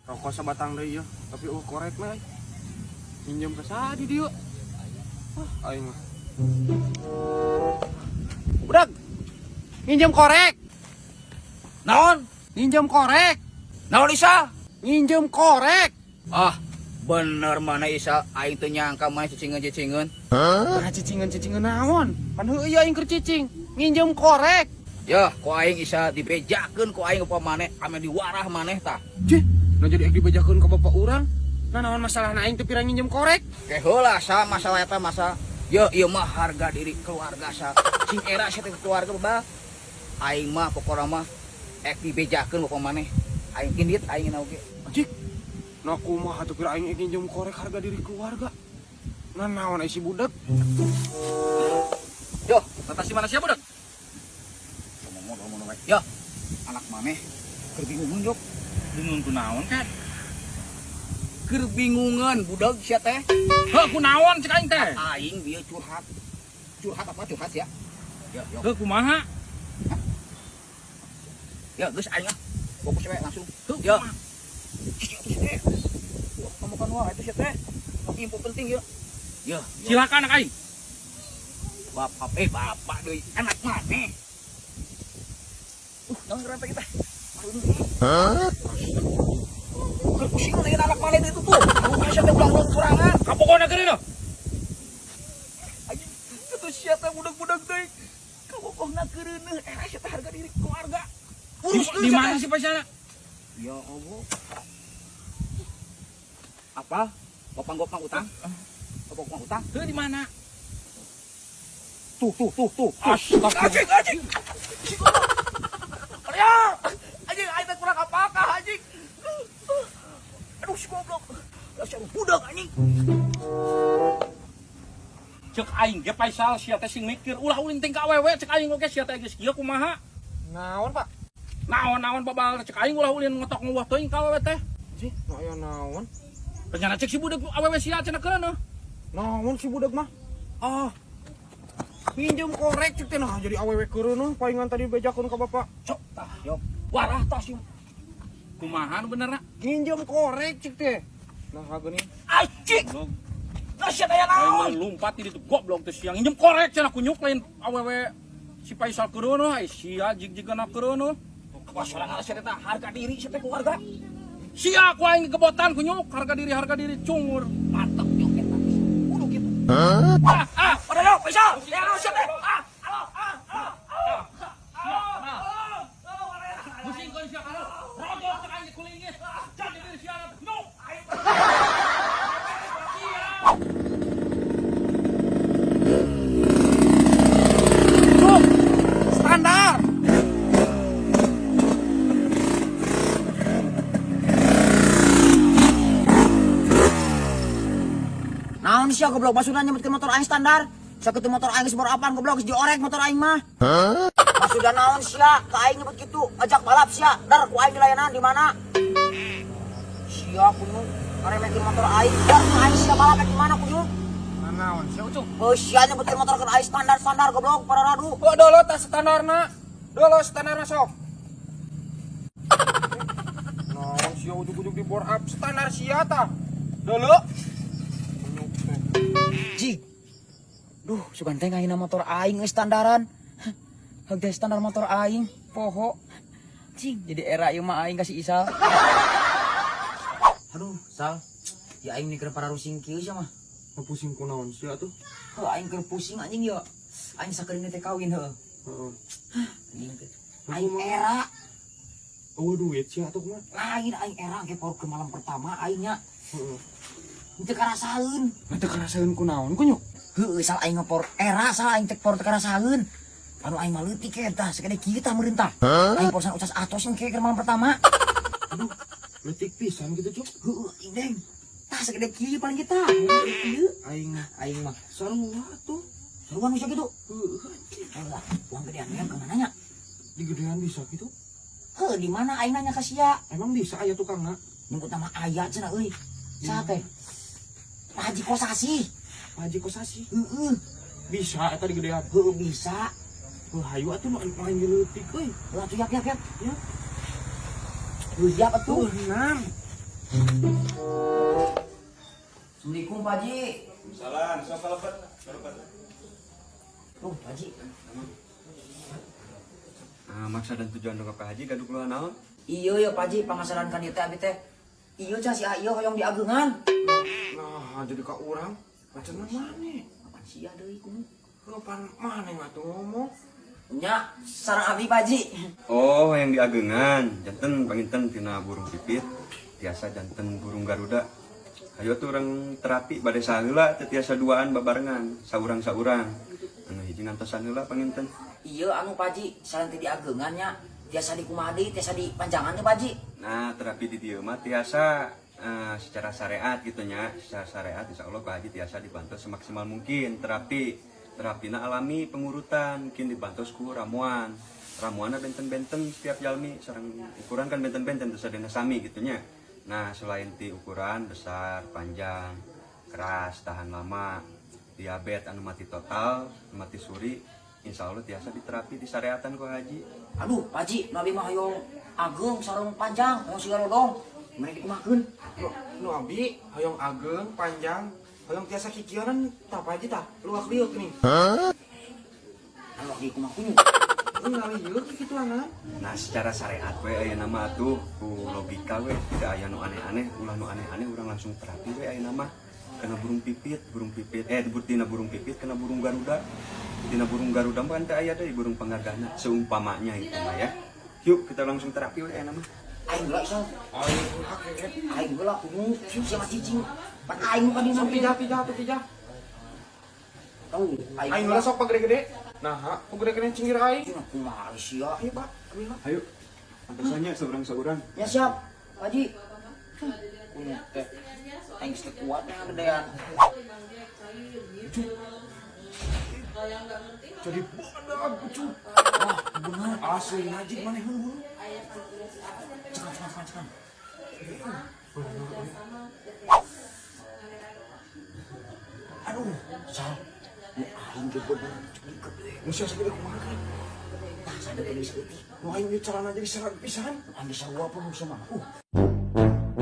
Rokok sabatang deui ya, tapi korek mah. Minjem ka saha di dieu? Ah, aing mah. Budak. Minjem korek. Naon? Minjem korek. Naon Isa? Minjem korek. Ah, bener mana Isa, aing teu nyangka maneh cicingeun-cicingeun. Hah? Nah, cicingeun-cicingeun naon? Pan heueuh aing keur cicing. Nginjem korek. Yah, ku aing Isa dibejakeun ku aing upama maneh ame diwarah maneh tah. Cih, nah jadi aing dibejakeun ka bapak urang. Nah naon masalahna aing teu pira nginjem korek? Ke heula sa masalah eta masa. Ye, ieu mah harga diri keluarga sa. Sing era sia teh keluarga baba. Aing mah pokona mah ek dibejakeun upama maneh. Aing kindit aing oge. Cik. Nah kumaha atuh pira aing nginjem korek harga diri keluarga. Nah naon ai si budak? Yo, batasi mana sia budak? Ngomong wae. Yo, anak maneh keur bingungeun jok. Bingung ku naon kan? Keur bingungeun budak sia teh. Heuh ku naon cek aing teh? Aing bieu curhat. Curhat apa curhat sia? Yo, yo. Heuh kumaha? Ya geus aing ah. Fokus we langsung. Heuh Yo. Kamu kan wae itu sia teh. Info penting yo. Yo, silakan anak aing. Bapak bapak deui anak maneh. Naon ngaran teh kita? Hah? Keur pusing dengan anak maneh itu tuh. Rumah sia teh ulang-ulang sorangan. Kapokona geureun. Anjing, kitu sia teh budak-budak teh. Kabogohna keureuneuh era sia teh harga diri keluarga. Urus di mana sih pacarna? Ya Allah. Apa? Bapak gopang utang? Bapak gopang utang? Heuh di mana? Tuh. Astagfirullah. Anjing. Ya, anjing aing teh kurang apakah anjing? Aduh si goblok. Dasar budak anjing. Cek aing ge Faisal sia teh sing mikir ulah ulin teh ka awewe cek aing oge sia teh geus kieu kumaha? Naon, Pak? Naon-naon babal cek aing ulah ulin ngotok nguwah teuing ka awewe teh. Cih, nu aya naon? Rencana cek si budak awewe sia cenah keureun. Naon si budak mah? Ah. Minjem korek cek teh nah jadi awewe keureun palingan tadi bejakeun ka bapak. Cok tah, yo. Warah tah si. Kumaha nu benerna? Nginjem korek cek teh. Nah geuning. Anjing. Nah sia aya naon? Aing lompat di ditu goblok teh sia nginjem korek cenah kunyuk lain awewe si Faisal keureun ai sia jig-jigana keureun. Wah sorangan sia teh harga diri sia teh keluarga. Sia ku aing gebotan kunyuk harga diri cungur. Mantep yo eta. Kudu kitu. Hah? Ah, pada yo Faisal. Ya sia teh. Ah, halo, ah, ah. Pusing kau sia kalau. Rodok cek aing kulingis. Jadi diri sia nyuk. Cuk. Standar. Naon sia goblok maksudna nyebutkeun motor aing standar? Sakitu motor aing geus bor apaan goblok geus diorek motor aing mah. Hah? Maksudna naon sia ka aing nyebut kitu? Ajak balap sia, dar ku aing dilayanan di mana? Sia kunyuk ngaremekeun motor aing, dar ku aing sia balap di mana kunyuk? Naon sia ucuk? Heuh sia nyebutkeun motor keur aing standar-standar goblok para radu. Oh dolo tah standarna. Dolo standarna sok. Naon sia ujug-ujug di bor up standar sia tah. Dolo. Jig. Duh, sugan teh ngahina motor aing geus standaran. Heug teh standar motor aing, poho. Jig, jadi era ieu mah aing kasih Isal. Aduh, Sal. Ya aing mikir para rusing kieu sia mah. Pusing ku naon sia tuh? Heuh, aing keur pusing anjing ya. Aing sakeurina teh kawin heuh. Heeh. Anjing teh. Aing era. Eueuh duit sia atuh kumaha? Lain aing era ge ke malam pertama aing nya. Heeh. Teu karasaeun. Teu karasaeun ku naon kunyuk? Heueuh sal aing ngepor era sal aing teh por teu karasaeun. Anu aing mah leutik ke tah sagede kieu tah meureun tah. Aing porsan ucas atos engke keur malam pertama. Aduh, leutik pisan gitu cuk. Heueuh aing deng. Tah sagede kieu paling kita. Kieu aing aing mah sarua tuh. Sarua bisa gitu. Heueuh anjing. Eueuh, uang gedean ke mana nya? Di gedean bisa gitu. Heuh, di mana aing nanya ka sia? Emang bisa aya tukangna? Nyebut nama aya cenah euy. Saha teh? Pak Haji Kosasi. Pak Haji Kosasi? Heeh. Bisa eta di gedean? Heueuh bisa. Heuh hayu atuh nu aing leutik euy. Heuh atuh yap yap yap. Ya. Heuh siap atuh. Heuh enam. Assalamualaikum Pak Haji. Salam, sok kalebet. Kalebet. Tuh, Pak Haji. Nah, maksud dan tujuan dongkap Pak Haji gaduh keluhan naon? Iya ya Pak Haji, pangasaran kan ieu teh abi teh. Iya cah si ieu hoyong diageungan. Nah, jadi ka urang macam maneh? Apaan sia deui kumu? Kapan maneh atuh ngomong? Nya, sareng abi Pak Haji. Oh, yang diageungan, janten panginten tina burung pipit, tiasa janten burung garuda. Ayo tuh orang terapi bade saheula teu tiasa duaan babarengan, saurang-saurang. Anu hiji ngantosan heula panginten. Iya anu Pak Haji, sareng teh diageungan nya, tiasa dikumaha deui, tiasa dipanjangan teh Pak Haji. Nah, terapi di dieu mah tiasa secara syariat gitu nya, secara syariat insyaallah Pak Haji tiasa dibantu semaksimal mungkin terapi. Terapina alami pengurutan, mungkin dibantu ku ramuan. Ramuanna benten-benten setiap jalmi, sareng ukuran kan benten-benten terus ada sami gitu nya. Nah, selain ti ukuran besar, panjang, keras, tahan lama, diabetes anu mati total, mati suri, insya Allah tiasa diterapi di syariatan ku Haji. Aduh, Pak Haji, nu abi mah hoyong ageng sareng panjang, hoyong siga lodong. Mending dikumahakeun. Nu abi hoyong ageng panjang, hoyong tiasa kikieunan tah Pak Haji tah, luak liuk nih. Anu dikumaha kunyuk. Ngaliuk kituanan. Nah, secara syariat we aya nama atuh ku logika we tidak aya nu aneh-aneh, ulah nu aneh-aneh urang langsung terapi we aya nama. Kena burung pipit, tina burung pipit kena burung garuda. Tina burung garuda mah kan teu aya deui burung pangagana seumpamanya itu mah ya. Yuk kita langsung terapi we aya nama. Aing heula ieu. Aing heula kaget. Aing heula kunyuk, sia mah cicing. Pan aing nu ka dieu Sok sampe pijah pijah tuh pijah. Tahu, Aing heula sok pagede-gede. Nah, ku gede-gede cinggir aing. Cina kumaha sia. Ayo, Pak. Abi heula. Ayo. Antosannya seorang-seorang. Ya siap, Pak Haji. Kunyuk teh. Aing geus teu kuat yang gedean. Jadi bodoh cuy. Wah, bener. Asli najib maneh heuh. Cekan cekan cekan cekan. Aduh, sal. Nu aing ge bener gede. Nu sia sagede kumaha kan? Tah sadeu geus leutik. Nu aing ieu calana jadi serat pisan. Aing geus sarua pun nu mah.